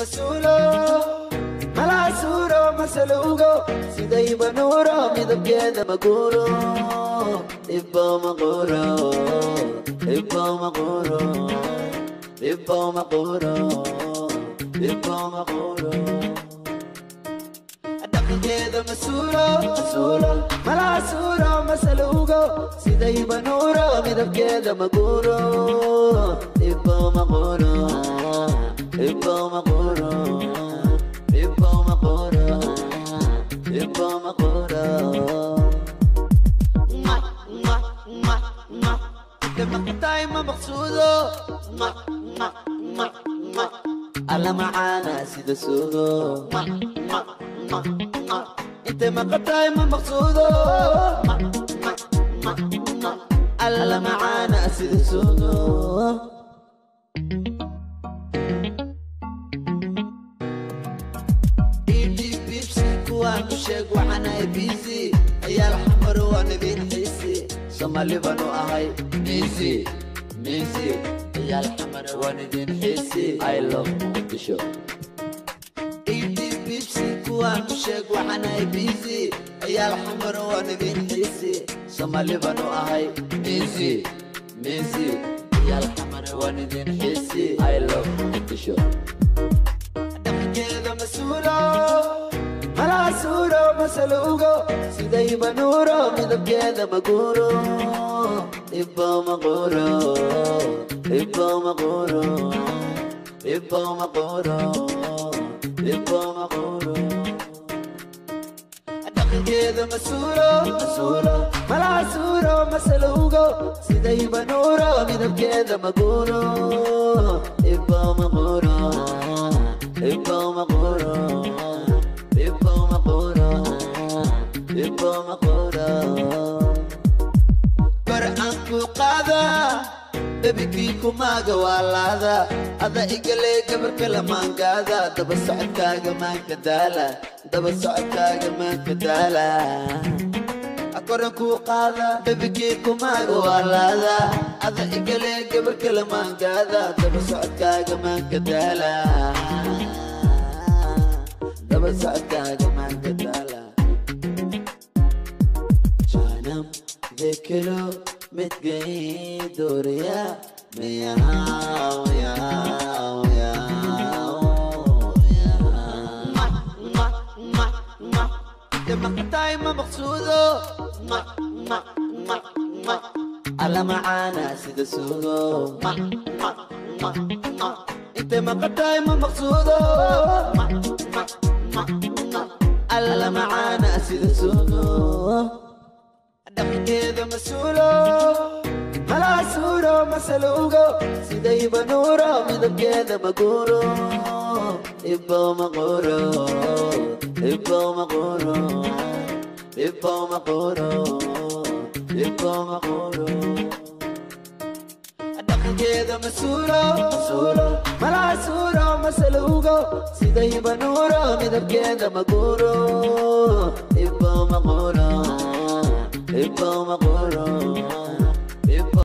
Masuulo malaa suuro masaluugo sidayba nuuro midabkeeda maguuro ibo maquro ibo maquro ibo maquro ibo maquro dhaqankeeda masuulo masuulo malaa suuro masaluugo sidayba nuuro midabkeeda maguuro ibo maquro ibo maquro ibo maquro ibo maquro ma ma ma ma inta maqtaay ma maqsuudo ma ma ma ma alla macaana sida suugo ma ma ma ma inta maqtaay ma maqsuudo ma ma ma ma alla macaana sida suugo. Kuwaanu sheeg waxaanahay busy ciyaal xamar waan idin xiisi Soomaali baanu ahay busy busy ciyaal xamar waan idin xiisi I love Muqdisho. Bibsi kuwaanu sheeg waxaanahay busy ciyaal xamar waan idin xiisi Soomaali baanu ahay busy busy ciyaal xamar waan idin xiisi I love Muqdisho. Dhaqankeeda masuulo malaa suuro masaluugo sidayba nuuro midabkeeda maguuro ibo maquro ibo maquro ibo maquro ibo maquro dhaqankeeda masuulo masuulo malaa suuro masaluugo sidayba nuuro midabkeeda maguuro ibo maquro ibo maquro ibo maquro ibo maquro kor aan ku qaada bebikii kumaaga waa laada ada igale gabarka lamaangaada daba socodkaaga maanka daala daba socodkaaga maanka daala koran ku qaada bebikii kumaaga waa laada ada igale gabarka lamaangaada daba socodkaaga maanka daala daba socodkaaga maanka daala janam देख लो मिट गई दूरिया मैं यहाँ यहाँ यहाँ ma ma ma ma inta maqtaay ma maqsuudo ma ma ma ma alla macaana sida suugo ma ma ma ma inta maqtaay ma maqsuudo ma ma ma ma alla macaana sida suugo dhaqankeeda masuulo malaa suuro masaluugo sidayba nuuro midabkeeda maguuro ibo maquro ibo maquro ibo maquro ibo maquro dhaqankeeda masuulo masuulo malaa suuro masaluugo sidayba nuuro midabkeeda maguuro ibo maquro ibo maquro